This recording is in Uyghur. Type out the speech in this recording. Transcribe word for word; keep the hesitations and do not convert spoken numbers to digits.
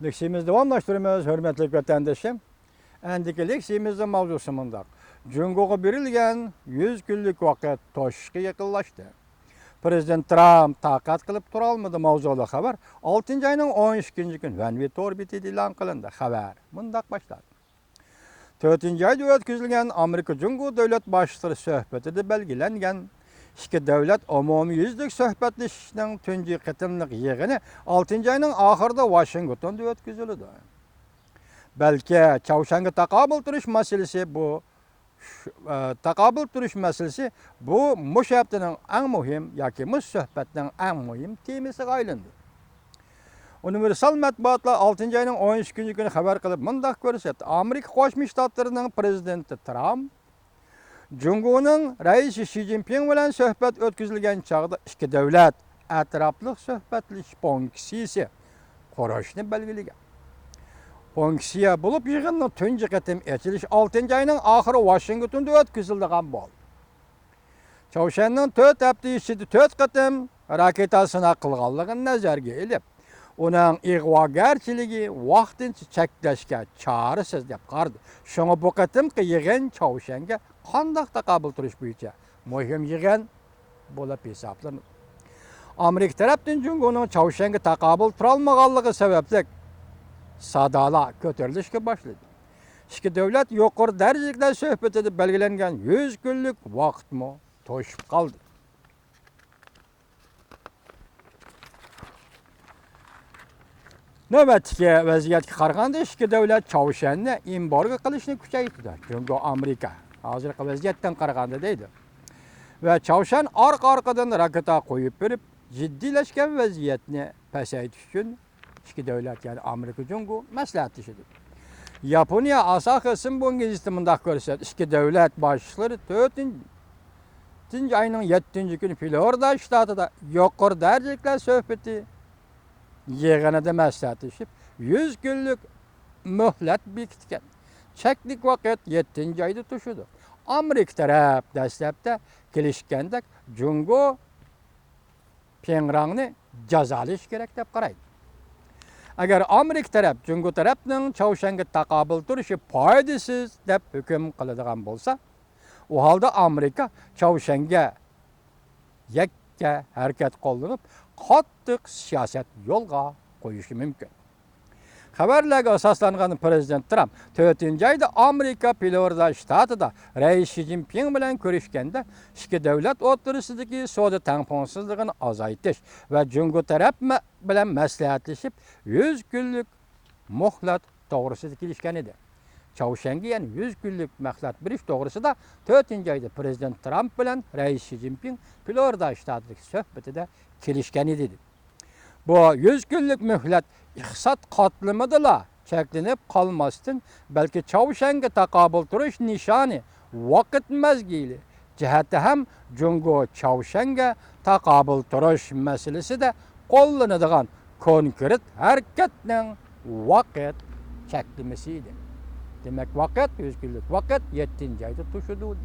لېكسىيىمىزنى داۋاملاشتۇرىمىز، ھۆرمەتلىك ۋەتەندىشىم. ئەندىكى لېكسىيىمىزنىڭ ماۋزۇسى مۇنداق: جۇڭگوغا بېرىلگەن يۈز كۈنلۈك ۋاقىت توشۇشقا يېقىنلاشتى. پىرېزىدېنت ترامپ تاقەت قىلىپ تۇرالمىدى ماۋزۇلۇق خەۋەر ئالتىنچى ئاينىڭ ئون ئىككىنچى كۈنى ۋەن ۋى تور بېتىدە ئېلان قىلىندى. خەۋەر مۇنداق باشلاندى. تۆتىنچى ئايدا ئۆتكۈزۈلگەن ئامېرىكا جۇڭگو دۆلەت باشلىقلىرى سۆھبىتىدە بەلگىلەنگەن ئىككى دۆلەت ئومۇميۈزلۈك سۆھبەتلىشىشنىڭ تۇنجى قېتىملىق يىغىنى ئالتىنچى ئاينىڭ ئاخىرىدا ۋاشىنگتوندا ئۆتكۈزۈلىدۇ. بەلكى چاۋشيەنگە تاقابىل تۇرۇش مەسىلىسى بۇ، شۇ، ئە، تاقابىل تۇرۇش مەسىلىسى بۇ مۇشۇ ھەپتىنىڭ ئەڭ مۇھىم ياكى مۇشۇ سۆھبەتنىڭ ئەڭ مۇھىم تېمىسىغا ئايلاندى. ئۇنىۋېرسال مەتبۇئاتلار ئالتىنچى ئاينىڭ ئون ئىككىنچى كۈنى خەۋەر قىلىپ مۇنداق كۆرسەتتى: ئامېرىكا قوشما شتاتلىرىنىڭ پىرېزىدېنتى ترامپ جۇڭگونىڭ رەئىسى شى جىنپىڭ بىلەن سۆھبەت ئۆتكۈزۈلگەن چاغدا ئىككى دۆلەت ئەتراپلىق سۆھبەتلىشىش پونكسىيىسى قۇرۇشنى بەلگىلىگەن. پونكسىيە بولۇپ يىغىننىڭ تۇنجى قېتىم ئېچىلىشى ئالتىنچى ئاينىڭ ئاخىرى ۋاشىنگتوندا ئۆتكۈزۈلىدىغان بولدى. چاۋشيەننىڭ تۆت ھەپتە ئىچىدە تۆت قېتىم راكېتا سىناق قىلغانلىقىنى نەزەرگە ئېلىپ، ئۇنىڭ ئىغۋاگەرچىلىكى ۋاقتىنچە چەكلەشكە چارىسىز دەپ قارىدى. شۇڭا بۇ قېتىمقى يىغىن چاۋشيەنگە قانداق تاقابىل تۇرۇش بويىچە مۇھىم يىغىن بولۇپ ھېسابلىنىدۇ. ئامېرىكا تەرەپتىن جۇڭگونىڭ چاۋشيەنگە تاقابىل تۇرالمىغانلىقى سەۋەبلىك سادالار كۆتۈرۈلۈشكە باشلىدى. ئىككى دۆلەت يۇقىرى دەرىجىلىكلەر سۆھبىتىدە بەلگىلەنگەن يۈز كۈنلۈك ۋاقىتمۇ توشۇپ قالدى. نۆۋەتتىكى ۋەزىيەتكە قارىغاندا، ئىككى دۆلەت چاۋشيەننى ئېمبارگو قىلىشنى كۈچەيتىدۇ. جۇڭگو ئامېرىكا ھازىرقى ۋەزىيەتتىن قارىغاندا دەيدۇ. ۋە چاۋشيەن ئارقا-ئارقىدىن راكېتا قويۇپ بېرىپ، جىددىيلەشكەن ۋەزىيەتنى پەسەيتىش ئۈچۈن ئىككى دۆلەت، يەنى ئامېرىكا جۇڭگو مەسلىھەتلىشىدۇ. ياپونىيە ئاساخى سىنبۇن گېزىتى مۇنداق كۆرسەتتى: ئىككى دۆلەت باشلىقلىرى تۆتىنچى ئاينىڭ يەتتىنچى كۈنى فلورىدا شتاتىدا يۇقىرى دەرىجىلىكلەر سۆھبىتى يىغىنىدا مەسلىھەتلىشىپ، يۈز كۈنلۈك مۆھلەت بېكىتكەن. چەكلىك ۋاقىت يەتتىنچى ئايدا توشىدۇ. ئامېرىكا تەرەپ دەسلەپتە كېلىشكەندەك جۇڭگو پيۇڭيەننى جازالاش كېرەك دەپ قارايدۇ. ئەگەر ئامېرىكا تەرەپ جۇڭگو تەرەپنىڭ چاۋشيەنگە تاقابىل تۇرۇشى پايدىسىز دەپ ھۆكۈم قىلىدىغان بولسا، ئۇ ھالدا ئامېرىكا چاۋشيەنگە يەككە ھەرىكەت قوللىنىپ، قاتتىق سىياسەت يولغا قويۇشى مۇمكىن. خەۋەرلەرگە ئاساسلانغان پىرېزىدېنت ترامپ تۆتىنچى ئايدا ئامېرىكا فلورىدا شتاتىدا رەئىس شى جىنپىڭ بىلەن كۆرۈشكەندە، ئىككى دۆلەت ئوتتۇرىسىدىكى سودا تەڭپۇڭسىزلىقىنى ئازايتىش ۋە جۇڭگو تەرەپ مە-، بىلەن مەسلىھەتلىشىپ، يۈز كۈنلۈك مۆھلەت توغرىسىدا كېلىشكەن ئىدى. چاۋشيەنگە يەنە يۈز كۈنلۈك مەھلەت بېرىش توغرىسىدا تۆتىنچى ئايدا پىرېزىدېنت ترامپ بىلەن رەئىس شى جىنپىڭ فلورىدا شتاتىدىكى سۆھبىتىدە كېلىشكەن ئىدى. بۇ يۈز كۈنلۈك مۆھلەت ئىقتىساد قاتلىمىدىلا چەكلىنىپ قالماستىن، بەلكى چاۋشيەنگە تاقابىل تۇرۇش نىشانى، ۋاقىت مەزگىلى جەھەتتە ھەم جۇڭگو چاۋشيەنگە تاقابىل تۇرۇش مەسىلىسىدە قوللىنىدىغان كونكرېت ھەرىكەتنىڭ ۋاقىت چەكلىمىسى ئىدى. دېمەك، ۋاقىت، يۈز كۈنلۈك ۋاقىت يەتتىنچى ئايدا توشىدۇ.